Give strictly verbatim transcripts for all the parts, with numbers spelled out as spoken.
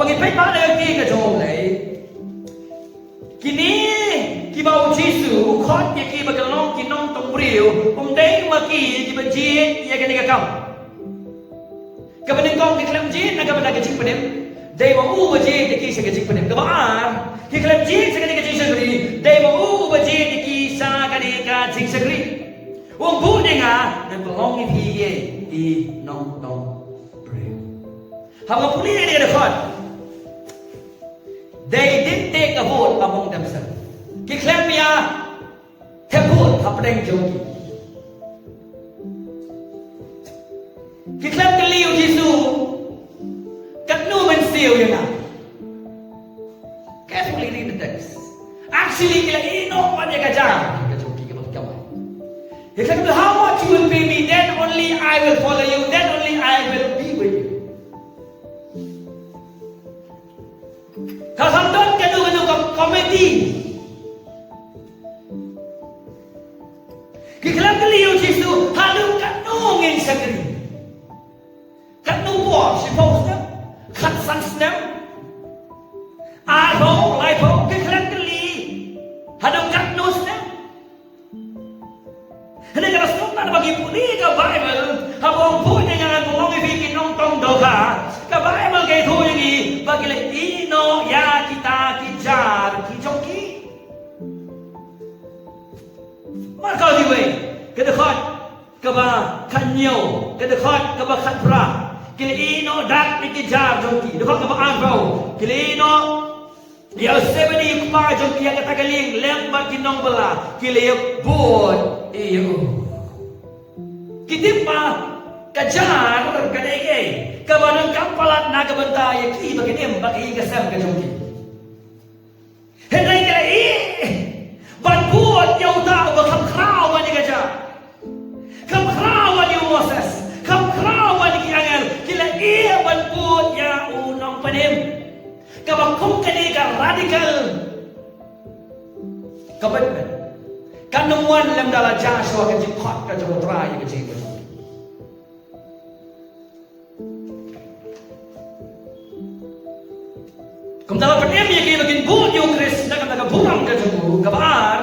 Ba ngi peit ba na ka ktien ka jong U Blei, kine kiba U Jisu u khot ïa ki ba ki long ki nongtong briew, um dei ma ki kiba jied ïa kane ka kam. Kaba nyngkong, ki khlem jied na ka bynta ka jingpynim, dei ma u ba jied ïa ki sha ka jingpynim. Kaba ar, ki khlem jied sha kane ka jingshakri, dei ma u ba jied ïa ki sha kane ka jingshakri. Um buh ïa nga, ngan pynlong ïa phi ki nongtong briew. Haba nga pule ïa kane ka dkhot, they didn't take a vote among themselves. Ki khlem ïa thep vote hapdeng jong ki. Ki khlem kylli U Jisu, katno men siew ïa nga. Carefully read the text. Actually, ki la ïeh noh wan ïa ka jar ka jong ki kaba ki kamai. He said, "How much you will pay me, then only I will follow you, then only I will be with you." Ka khlem don kano kano ka committee. Ki khlem kylli ïa U Jisu, haduh katno ngin shakri. Katno por, shiphew snem, khatsan snem, arphew, laiphew, ki khlem kylli haduh katno snem. Hynrei ka la sngewtynnat ba ngi pule ka Baibl, haba u buh ïa nga, ngan pynlong ïa phi ki nongtong dohkha. Ka Baibl ka ïathuh ïa ngi ba ki la ïeh noh ïa kita ki jar ki jong ki. Markos iwei, ka dkhot kaba khathynñiew, ka dkhot kaba khatphra. Ki la ïeh noh dak ïa ki jar jong ki. Dkhot kaba arphew, ki la ïeh noh ïa u Sebedi u kpa jong ki ha kata ka lieng lem bad ki nongbylla, ki la ïa bud ïa u. Ki tip ba ka jar ka dei kaei kaba donkam palat na ka bynta ïa ki ba kin im bad ka ïing ka sem ka jong ki. Hynrei ki la ïeh ban bud ïa uta uba kham khraw ban ïa ka jar, kham khraw ban ïa u Moses, kham khraw ban ïa ki angel. Ki la ïeh ban bud ïa u nongpynim. Kaba kum kane ka radical commitment kan ym wan lymda la jia shuwa ka jingkhot ka jong U Trai ïa ka jingim. Kumta la pynim ïa ki ba kin bud ïa u Khrist na ka bynta ka burom ka jong u. Kaba ar,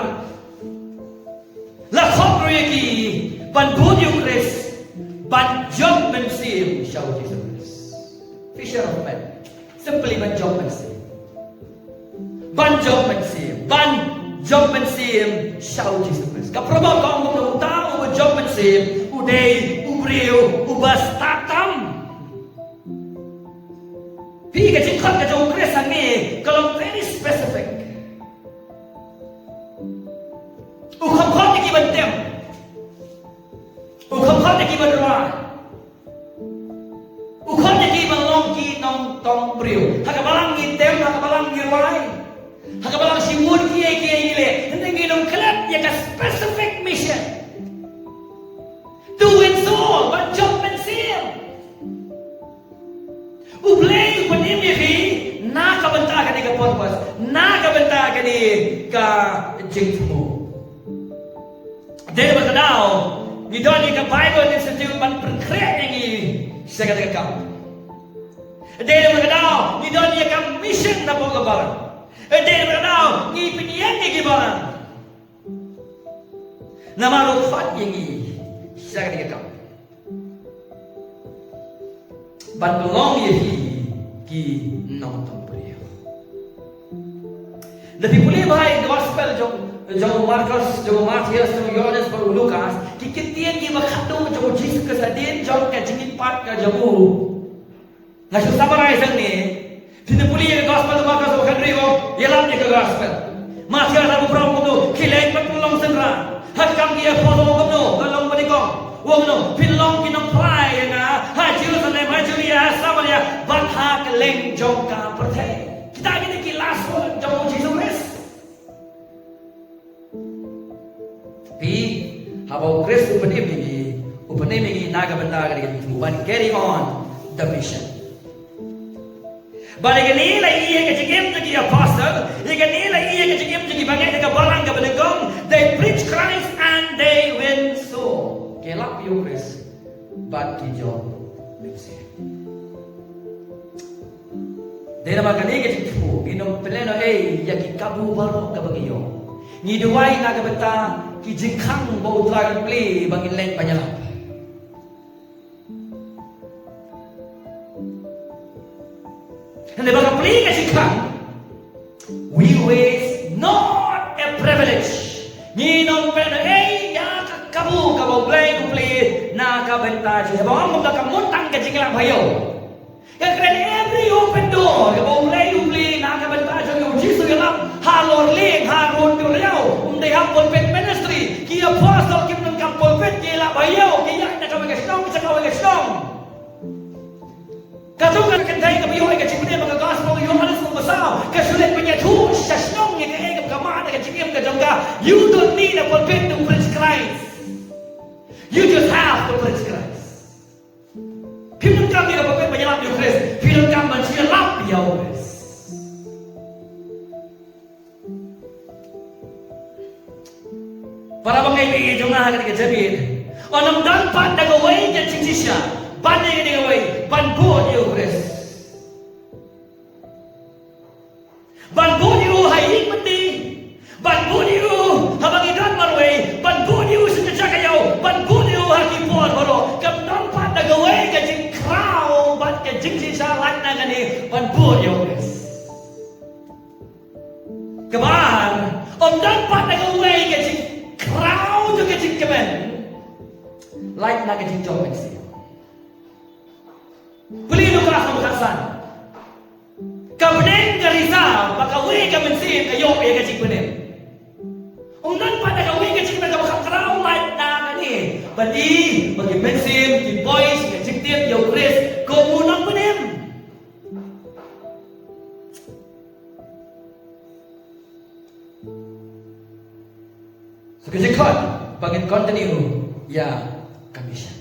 la khot ruh ïa ki ban bud ïa u Khrist, ban jop mynsiem sha u Jisu Khrist. Fisher of men. Simply ban jop mynsiem. Ban jop mynsiem. Ban jop mynsiem sha u Jisu Khrist. Ka Proverb ka ong kumno, uta uba jop mynsiem u dei u briew uba stad tam. Phi, ka jingkhot ka jong u Khrist hangne ka long very specific. U kham khot ïa ki ban tem. U kham khot ïa ki ban rwai. U khot ïa ki ban long ki nongtong briew. Ha ka balang ngi tem, ha ka balang ngi rwai, ha ka balang shi mut kiei kiei ngi leh, hynrei ngim klet ïa ka specific mission. To win soul, ban jop mynsiem. U Blei u pynim ïa phi na ka bynta kane ka purpose, na ka bynta kane ka jingthmu. Dei ba ka daw ngi don ïa ka Bible Institute ban pynkhreh ïa ngi sha kata ka kam. Dei ba ka daw ngi don ïa ka mission na bynta ka balang. Dei ba ka daw ngi pynïeng ïa ki balang. Namar u khot ïa ngi sha kata ka kam. Ban pynlong ïa phi ki nongtong briew. Da phi pule bha ïa ka gospel jong, jong u Markos, jong u Mathaios, jong u Ïohannes bad u Lukas, ki ktien kiba khadduh jong u Jisu Khrist hadien jong ka jingmihpat ka jong u. Nga shu summarize hangne. Phin pule ïa ka gospel u Markos, u Henry u ong, ïalap ïa ka gospel. Mathaios u ong kumno, khie leit ban pynlong synran. Ha ka Kam ki Apostol u ong kumno, ka long ba nyngkong. U ong kumno, phin long ki nongphrai ïa nga ha Jerusalem, ha Judea, ha Samaria, bad ha kylleng jong ka pyrthei. Kita kine ki last word jong u Jisu Khrist. Phi, haba u Khrist u pynim ïa ngi, u pynim ïa ngi na ka bynta ka dei ban carry on the mission. Bad ïa kane la ïa ka jingim jong ki apostol, ïa kane la ïa ka jingim jong ki bangeit ha ka balang kaba nyngkong, they preach Christ and they win soul. Ki lap ïa u Khrist bad ki jop mynsiem. Dei namar kane ka jingthmu, ngin ym pynlehnohei ïa ki kabu baroh kaba ngi ïoh. Ngi duwai na ka bynta ki jingkhang ba U Trai u plie ba ngin leit ban ïalap. Hynrei ba ka plie ka jingkhang, we waste not a privilege. Ngin ym pynlehnohei ïa ka kabu kaba U Blei u plie na ka bynta jong ngi. Haba ong kumta, kam mut tang ka jingïalap ha ïew. Ka kren every open door kaba U Blei u plie na ka bynta jong ngi. U Jisu u ïalap halor lieng, ha rud duriaw. Um dei ha pulpit ministry. Ki apostle kim donkam pulpit, ki ïalap ha ïew, ki ïaid na kawei ka shnong sha kawei ka shnong. Katto katne ka kynthei kaba ïoh ïa ka jingpynim ha ka gospel u Ïohannes lynnong ba saw, ka shu leit ban ïathuh sha shnong ïa kaei kaba ka mad ha ka jingim ka jong ka. You don't need a pulpit to preach Christ. You just have to preach Christ. Phi donkam ïa ka pulpit ban ïalap ïa U Khrist, phi donkam ban shu ïalap ïa U Khrist. Para bangeit jong nga ha kane ka jingim, ym don pat da kawei ka jingshisha ban ïa kane kawei, ban bud ïa U Khrist. Ban bud ïa u ha ïing byndi, ban bud ïa u haba ngi don marwei, ban bud ïa u sha ka jaka ïew, ban bud ïa u ha ki por baroh. Kam don pat da kawei ka jingkhraw bad ka jingshisha lait na kane, ban bud ïa U Khrist. Kaba ar, ym don pat da kawei ka jingkhraw jong ka jingkmen lait na ka jingjop mynsiem. Pule Lukas lynnong khatsan. Ka bneng ka reserve ba kawei ka mynsiem ka ïoh ïa ka jingpynim. Ym don pat da kawei ka jingpynim kaba kham khraw lait na kane, ba dei ba ki mynsiem ki poi sha ka jingtip ïa U Khrist kum u nongpynim. So ka jingkhot ba ngin continue ïa ka mission.